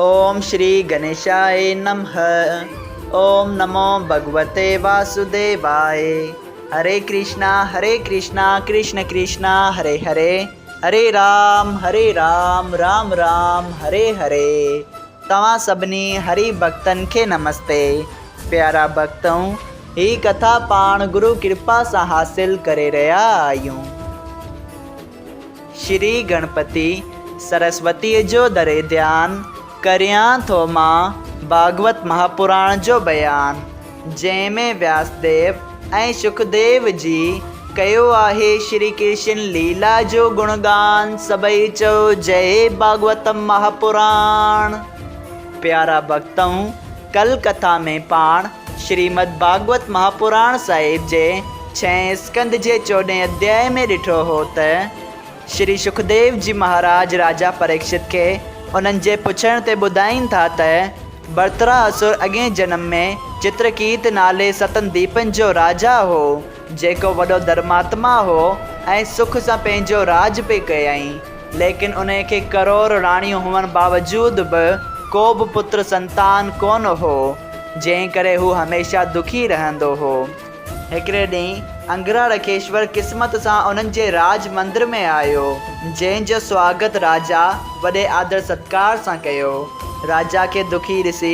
اوم شري گنيشاء نمھ اوم نمو ڀڳوتي واسوديواء هري ڪرشنا هري ڪرشنا ڪرشن ڪرشنا هري هري هري رام هري رام رام رام هري هري توهان سڀني هري ڀڳتن کي نمستي پيارا ڀڳتؤ هي ڪٿا پاڻ گرو ڪرپا سان حاصل ڪري رهيا آهيون. شري گڻپتي سرسوتيء جو دري ڌيان، ڪريان ٿو مان ڀاڳوت مهاپراڻ جو بيان، جنهن ۾ وياسديو ۽ شڪديو جي ڪيو آهي شري ڪرشن ليلا جو گڻگان، سڀئي چئو جئي ڀاڳوتم مهاپراڻ. پيارا ڀڳتؤ! ڪل ڪٿا ۾ پاڻ شريمد ڀاڳوت مهاپراڻ صاحب جي ڇهين اسڪنڌ جي چوڏهين اڌيائي ۾ ڏٺو هو ته شري شڪديو جي مهاراج راجا پريڪشت کي انهن جي پڇڻ تي ٻڌائين ٿا ته برترا اسر اڳئين جنم ۾ چترڪيت نالي ستن ديپن جو راجا هو جيڪو وڏو ڌرماتما هو ۽ سک سان پنهنجو راڄ پئي ڪيائين. ليڪن انهيء کي ڪروڙ راڻيون هئڻ باوجود به ڪو به پتر سنتان ڪونه هو، جنهن ڪري هو هميشه دکي رهندو هو. هڪڙي ڏينهن انگرا رکيشور قسمت سان انهن جي راڄ مندر ۾ آيو، جنهن جو سواگت راجا وڏي آدر ستڪار سان ڪيو. راجا کي دکي ڏسي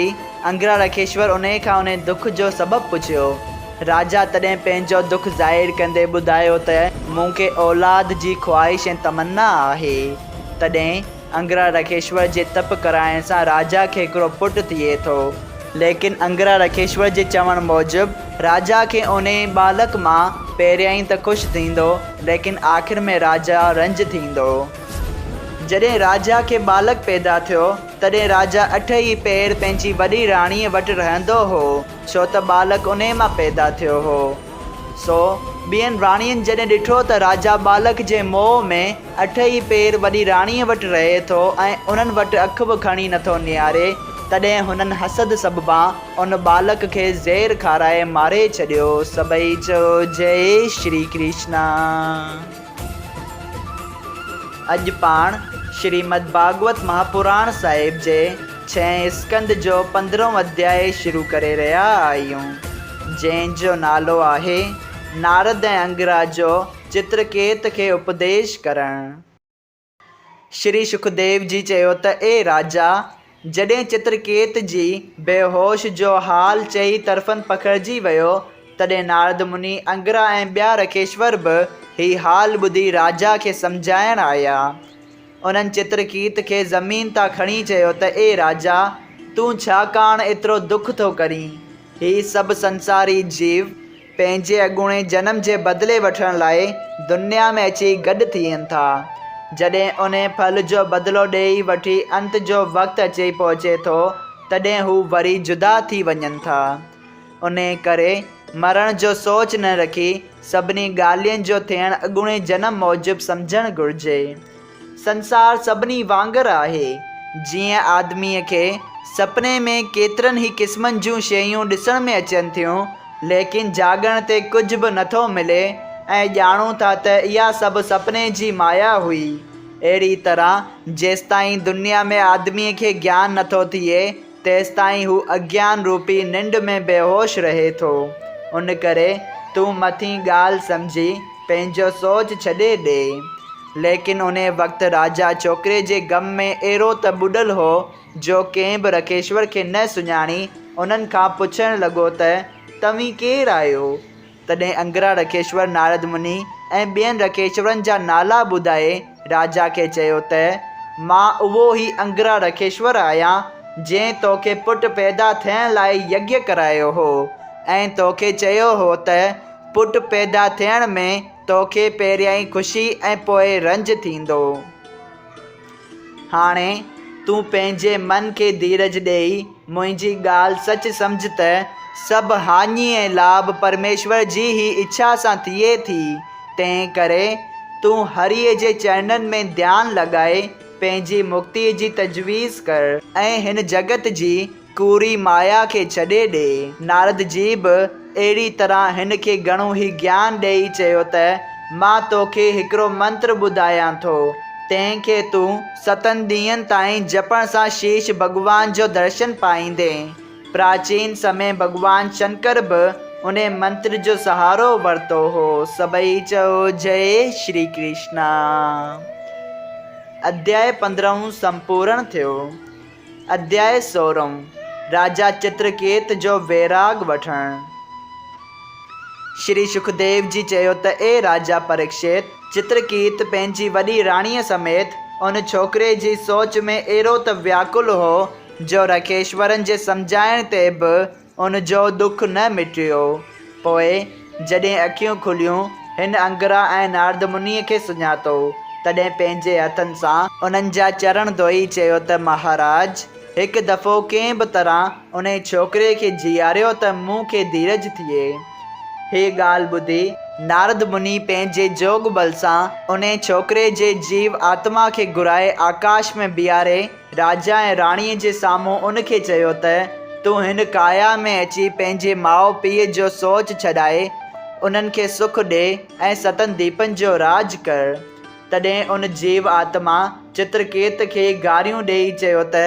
انگرا رکيشور انهيء کان انهيء دک جو سبب پڇيو. راجا تڏهن پنهنجو دک ظاهر ڪندي ٻڌايو ته مون کي اولاد جي خواهش ۽ تمنا آهي. تڏهن انگرا رکيشور جي تپ ڪرائڻ سان راجا کي هڪڙو پٽ ٿئي ٿو. ليڪن انگرا رکيشور جي چوڻ موجب راجا کي انهي ٻالڪ مان پهريائين ته خوش ٿيندو ليڪن آخر ۾ راجا رنج ٿيندو. جڏهن راجا کي ٻالڪ پيدا ٿيو تڏهن راجا اٺ ئي پهر پنهنجي وڏي راڻيء وٽ رهندو هو. ڇو ته ٻالڪ انهيء مان پيدا ٿيو هو. سو، ٻين راڻين جڏهن ڏٺو ته راجا ٻالڪ جي موهه ۾ اٺ ئي پهر وڏي راڻيء وٽ رهي ٿو ۽ انهن وٽ اک به کڻي نٿو نهاري، تڏهن هنن حسد سببان ان ٻالڪ کي زهر کارائي ماري ڇڏيو. سڀئي چيو، جئي شري ڪرشنا. اڄ پاڻ شريمد ڀاڳوت مهاپراڻ صاحب جي ڇهين اسڪنڌ جو پندرهون اڌيائي شروع ڪري رهيا آهيون، جنهن جو نالو آهي، نارد ۽ انگرا جو چترڪيت کي اپديش ڪرڻ. شري شڪديو جي چيو ته اي راجا! جڏهن چترڪيت جي بيهوش جو حال چئي طرفن پکڙجي ويو، تڏهن نارد مني، انگرا ۽ ٻيا رکيشور به هي حال ٻڌي راجا کي سمجهائڻ آيا. انهن چترڪيت کي زمين تان کڻي چيو ته اي راجا! تون ڇاڪاڻ ايترو دک ٿو ڪرين؟ هي سڀ سنساري جيو پنهنجي اڳوڻي جنم جي بدلي وٺڻ لاء دنيا ۾ اچي گڏ ٿين ٿا. جڏهن انهي ڦل جو بدلو ڏيئي وٺي انت جو وقت اچي پهچي ٿو، تڏهن هو وري جدا ٿي وڃن ٿا. انهي ڪري مرڻ جو سوچ نه رکي سڀني ڳالهين جو ٿيڻ اڳوڻي جنم موجب سمجهڻ گهرجي. سنسار سڀني وانگر آهي. جيئن آدميء کي سپني ۾ ڪيترن ئي قسمن جون شيون ڏسڻ ۾ اچن ٿيون، ليڪن جاڳڻ تي ڪجهه به نٿو ملي ۽ ڄاڻون ٿا ته اها سڀ سپني جي مايا هئي. اهڙي طرح جيستائين دنيا ۾ آدميء کي گيان نٿو ٿئي، تيستائين هو اگيان روپي ننڊ ۾ بيهوش رهي ٿو. ان ڪري تون مٿين ڳالهه سمجهي پنهنجو سوچ ڇڏي ڏي. ليڪن انهيء وقت راجا ڇوڪري جي غم ۾ اهڙو ته ٻڏل هو، جو ڪنهن به رکيشور کي نه سڃاڻي انهن کان پڇڻ لڳو ته، توهين ڪير آهيو؟ تڏهن انگرا رکيشور نارد مني ۽ ٻين رکيشورن جا نالا ٻڌائي راجا کي چيو ته، مان اهو ئي انگرا رکيشور آهيان، جنهن توکي پٽ پيدا ٿيڻ لاء يگيه ڪرايو هو ۽ توکي چيو هو ته پٽ پيدا ٿيڻ ۾ توکي پهريائين خوشي ۽ پوء رنج ٿيندو. هاڻي تون پنهنجي من کي ڌيرج ڏيئي منهنجي ڳالهه سچ سمجهه ته سڀ هاڃي ۽ لاڀ پرميشور جي ئي اڇا سان ٿئي ٿي، تنهن ڪري تون هريء جي چرنن ۾ ڌيان لڳائي پنهنجي مڪتيء جي تجويز ڪر ۽ هن جڳت جي ڪوڙي مايا کي ڇڏي ڏي. نارد جي به اهڙي طرح هن کي گهڻو ئي گيان ڏيئي چيو ته، مان توکي هڪڙو منتر ٻڌايان ٿو. تنهن کي تون ستن ڏينهن تائين جپڻ سان شيش ڀڳوان جو درشن پائيندين. پراچين سمي ڀڳوان شنڪر به انهي منتر جو سهارو ورتو هو. سڀئي چئو جئي شري ڪرشنا. اڌياء پندرهون سمپورڻ ٿيو. اڌياء سورهون، راجا چترڪيت جو ويراڳ وٺڻ. شري شڪديو جي چيو ته اي راجا پريڪشت! چترڪيت پنهنجي وڏي راڻيء سميت ان ڇوڪري جي سوچ ۾ اهڙو ته وياڪل هو جو رکيشورن جي سمجهائڻ تي به ان جو ڏک نه مٽيو. پوء جڏهن اکيون کليون، هن انگرا ۽ نارد منيء کي سڃاتو، تڏهن پنهنجي هٿن سان انهن جا چرڻ ڌوئي چيو ته مهاراج! هڪ دفعو ڪنهن به طرح انهي ڇوڪري کي جيئاريو ته مون کي ڌيرج ٿئي. هيء ڳالهه ٻڌي، نارد مني پنهنجي جوڳ ٻل سان انهي ڇوڪري جي جيو آتما کي گهرائي آڪاش ۾ بيهاري راجا ۽ راڻيء جي سامهون ان کي چيو ته، تون هن ڪايا ۾ اچي پنهنجي ماء پيء جو سوچ ڇڏائي، انهن کي سک ڏي ۽ ستن ديپن جو راڄ ڪر. تڏهن ان جيو آتما چترڪيت کي گاريون ڏيئي چيو ته،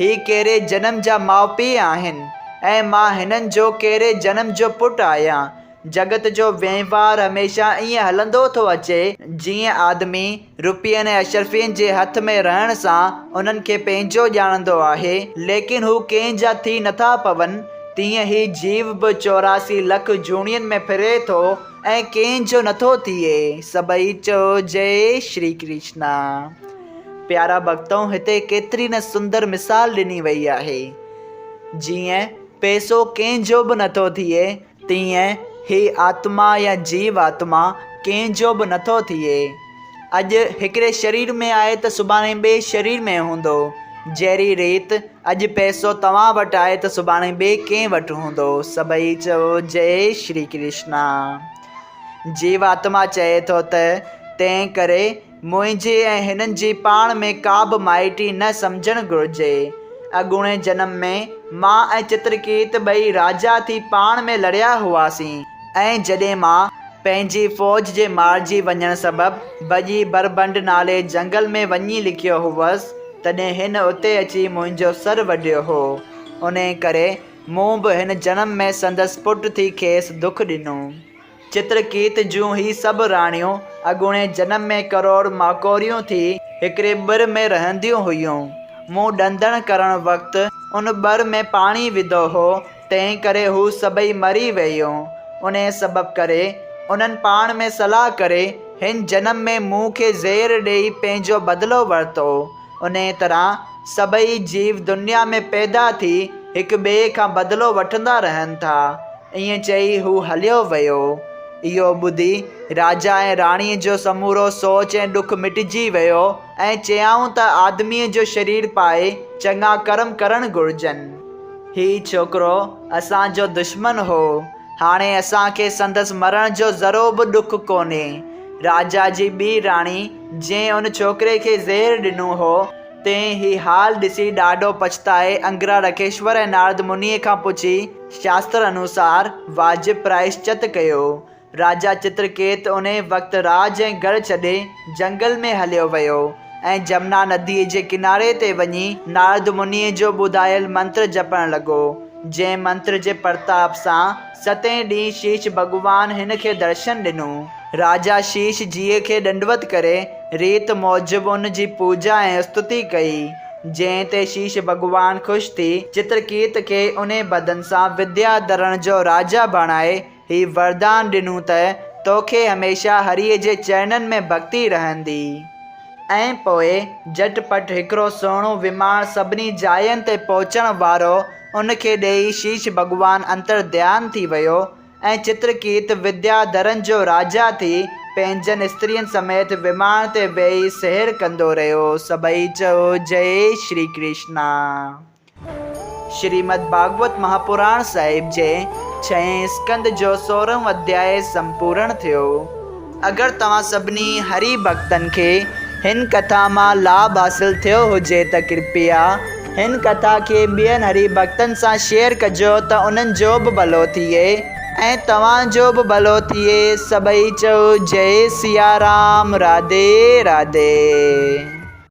هي ڪهڙي جنم جا ماء پيء آهن ۽ مان هنن جو ڪهڙي جنم جو پٽ آهيان، جڳت جو وهنوار هميشه ائين هلندو ٿو اچي، جيئن آدمي روپين ۽ اشرفين جي هٿ ۾ رهڻ سان انهن کي پنهنجو ڄاڻندو آهي، ليڪن هو ڪنهن جا ٿي نٿا پون، تيئن هي جيو به 84 لک جوڻين ۾ ڦري ٿو ۽ ڪنهن جو نٿو ٿئي. سڀئي چئو جئي شري ڪرشنا. پيارا ڀڳتؤ هتي ڪيتري نه سندر مثال ڏني وئي آهي. جيئن پئسو ڪنهن جو به نٿو ٿئي، تيئن هي آتما يا جيو آتما ڪنهن جو به نٿو ٿئي. اڄ هڪڙي شرير ۾ آهي ته سڀاڻي ٻئي شرير ۾ هوندو. جهڙي ريت اڄ پئسو توهان وٽ آهي ته سڀاڻي ٻئي ڪنهن وٽ هوندو. سڀئي چئو جئي شري ڪرشنا. جيو آتما چئي ٿو ته تنهن ڪري منهنجي ۽ هنن جي پاڻ ۾ ڪابه مائٽي نه سمجهڻ گهرجي. اڳوڻي جنم ۾ مان ۽ چترڪيت ٻئي راجا ٿي پاڻ ۾ لڙيا هئاسين ۽ جڏهن مان پنهنجي فوج جي مارجي وڃڻ سبب ڀڄي بربنڊ نالي جهنگل ۾ وڃي لڪيو هئس، تڏهن هن اتي اچي منهنجو سر وڍيو هو. انهيء ڪري مون به هن جنم ۾ سندس پٽ ٿي کيس دک ڏنو. چترڪيت جون هي سڀ راڻيون اڳوڻي جنم ۾ ڪروڙ ماڪوڙيون ٿي هڪڙي ٻر ۾ رهنديون هيون. مون ڏندڻ ڪرڻ وقت ان ٻر ۾ پاڻي وڌو هو، تنهن ڪري هو سڀئي مري ويون. انهيء سبب ڪري انهن پاڻ ۾ صلاح ڪري هن جنم ۾ مون کي زهر ڏيئي پنهنجو بدلو ورتو. انهيء طرح سڀئي جيو دنيا ۾ پيدا ٿي هڪ ٻئي کان بدلو وٺندا رهن ٿا. ائين چئي هو هليو ويو. اهو ٻڌي راجا ۽ راڻيء جو سمورو سوچ ۽ ڏک مٽجي ويو ۽ چيائون ته آدميء جو شرير پائي چڱا ڪرم ڪرڻ گهرجن. هي ڇوڪرو اسان جو دشمن هو. هاڻي اسان کي سندس مرڻ جو ذرو به ڏک ڪونهي. راجا جي ٻي راڻي جنهن ان ڇوڪري کي زهر ڏنو هو، تنهن هي حال ڏسي ڏاڍو پڇتائي انگرا رکيشور ۽ نارد منيء کان پڇي شاستر انوسار واجب پرائشچت ڪيو. راجا چترڪيت انهي وقت راڄ ۽ گهر ڇڏي جهنگل ۾ هليو ويو ۽ جمنا نديء جي ڪناري تي وڃي نارد منيء جو ٻڌايل منتر جپڻ لڳو، جنهن منتر جي پرتاب سان ستين ڏينهن شيش ڀڳوان هن کي درشن ڏنو. راجا شيش جيء کي ڏنڊوت ڪري ريت موجب ان جي پوڄا ۽ استتي ڪئي، جنهن تي شيش ڀڳوان خوش ٿي چترڪيت کي انهي بدن سان وديا ڌرڻ جو راجا بڻائي هي وردان ڏنو ته توکي هميشه هريء جي چرڻن ۾ ڀڳتي رهندي. ۽ پوء جهٽ پٽ هڪڙو سهڻو وماڻ سڀني جاين تي پهچڻ وارو ان کي ڏيئي شيش ڀڳوان انتر ڌيان ٿي ويو ۽ چترڪيت وديا ڌرن جو راجا ٿي پنهنجن استرين سميت وماڻ تي ويهي سير ڪندو رهيو. سڀئي چئو جئي شري ڪرشنا. شريمد ڀاڳوت مهاپراڻ صاحب جي ڇهين اسڪنڌ جو سورهون اڌياء سمپورڻ ٿيو. اگر توهان سڀني هري ڀڳتن کي هن ڪٿا مان لاڀ حاصل ٿيو هجي ته ڪرپيا هن ڪٿا کي ٻين هري ڀڳتن سان شيئر ڪجو ته انهن جو به ڀلو ٿئي. ۽ توهان جو به ڀلو ٿئي. سڀئي چئو جئي سيارام راڌي راڌي.